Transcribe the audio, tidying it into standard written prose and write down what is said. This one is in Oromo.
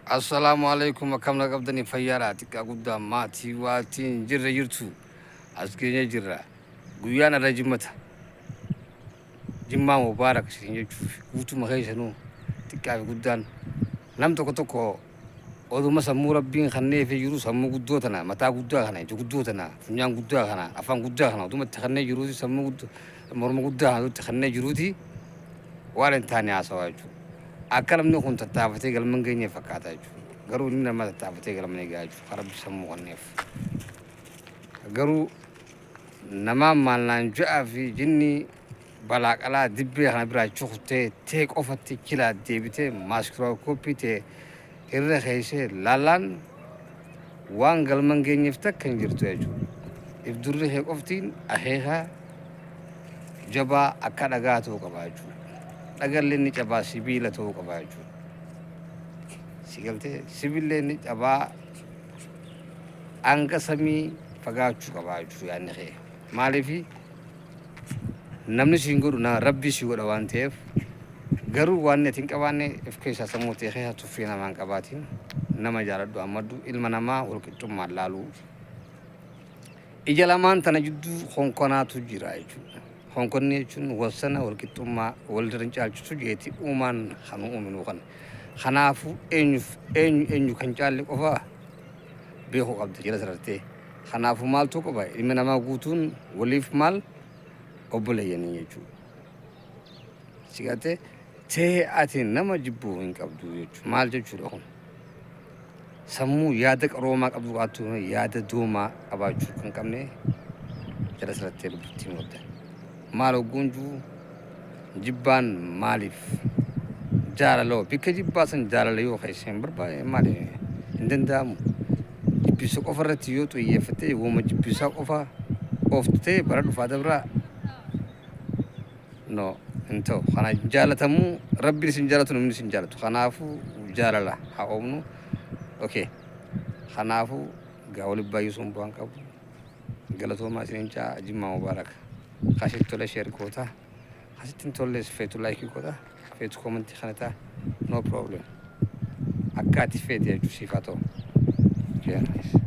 Assalaamu alaikum, akkam na qabdanii? Fayyaadha? Xiqqaa guddaa maatii waatiin jirra jirtu, as geenye jirra. Guyyaan irra jimmata, jimmaa mubaarak isin jechuuf guutuma keessanuu, xiqqaa fi guddaan. Nam tokko tokko oduma sammuu rabbiin kanneefii jiru, sammuu guddoo tana, mataa guddaa kana, ija guddoo tana, funyaan guddaa kana, afaan guddaa kana oduma itti kannee jiruuti, sammuu guddoo, morma guddaa kana itti kannee jiruuti, waan hin taane haasawaa jechuudha. Akka namni kun tattaafatee galma hin geenye fakkaata jechuudha. Garuu inni nama tattaafatee galma ni ga'a jechuudha. Kan rabbi sammuu kanneef. Garuu namaan maal naan ja'a fi jinni balaa qalaa dibbee kana biraa cuftee tee qofatti kilaa deebitee maaskirooskooppii tee irra keessee laallaan waan galma hin geenyeef takka hin jirtu jechuudha. If durri kee qoftiin akeeka jabaa akka dhagaa ta'uu qaba jechuudha. Dhagallee ni cabaa, sibiila ta'uu qaba jechuudha. Si galtee? Sibiillee ni cabaa, hanga samii fagaachuu qaba jechuudha yaadni kee. Maaliifi namni siin godhu na rabbii si godha waan ta'eef. Garuu waan ati hin qabaanne if keessaa, sammuu ta'e keessa tuffii namaa hin qabaatiin. Nama jaaladhu, ammaddu ilma namaa walqixxummaan laaluu. Ija lamaan tana jidduu konkonaatu jira jechuudha. Konkonni jechuun wasana walqixxummaa walirra hin caalchisu jeeti uumaan kan uuminuu kana. Kanaafuu eenyuuf eenyu eenyu kan caalle qofa beekuu qabda jala sarartee. Kanaafuu maaltu qaba? Ilmi namaa guutuun waliif maal obboleeyyanii jechuudha. Si galtee? Ta'ee ati nama jibbuu hin qabdu jechuudha. Maal jechuudha kun? Sammuu yaada qaroomaa qabdu qabaattu, yaada doomaa qabaachuu kan qabne jala sarartee lubbutti himuu qabda. Maal hogguun jiru jibbaan maaliif jaalaloo bikka jibbaa san jaalala yoo keessa hin barbaade maali hin danda'amu. Jibbisa qofa irratti yoo xiyyeeffatte, wooma jibbisaa qofa ooftu ta'e, bara dhufaa dabraa no hin ta'u. Kana jaalatamu rabbiin isin jaalatu, namni isin jaalatu. Kanaafuu jaalala haa oomnu. Okay. Kanaafuu gaa waliin baay'isuun bu'aan qabu. Galatoomaa isiniin jaa, jimmaa mubaarak. Kasitti tole share goota. Kasitti hin tolles feetu like godha. Feetu comment kana ta'a. No problem. Akka ati feete jechuu siif haa ta'u. Yeah, nice.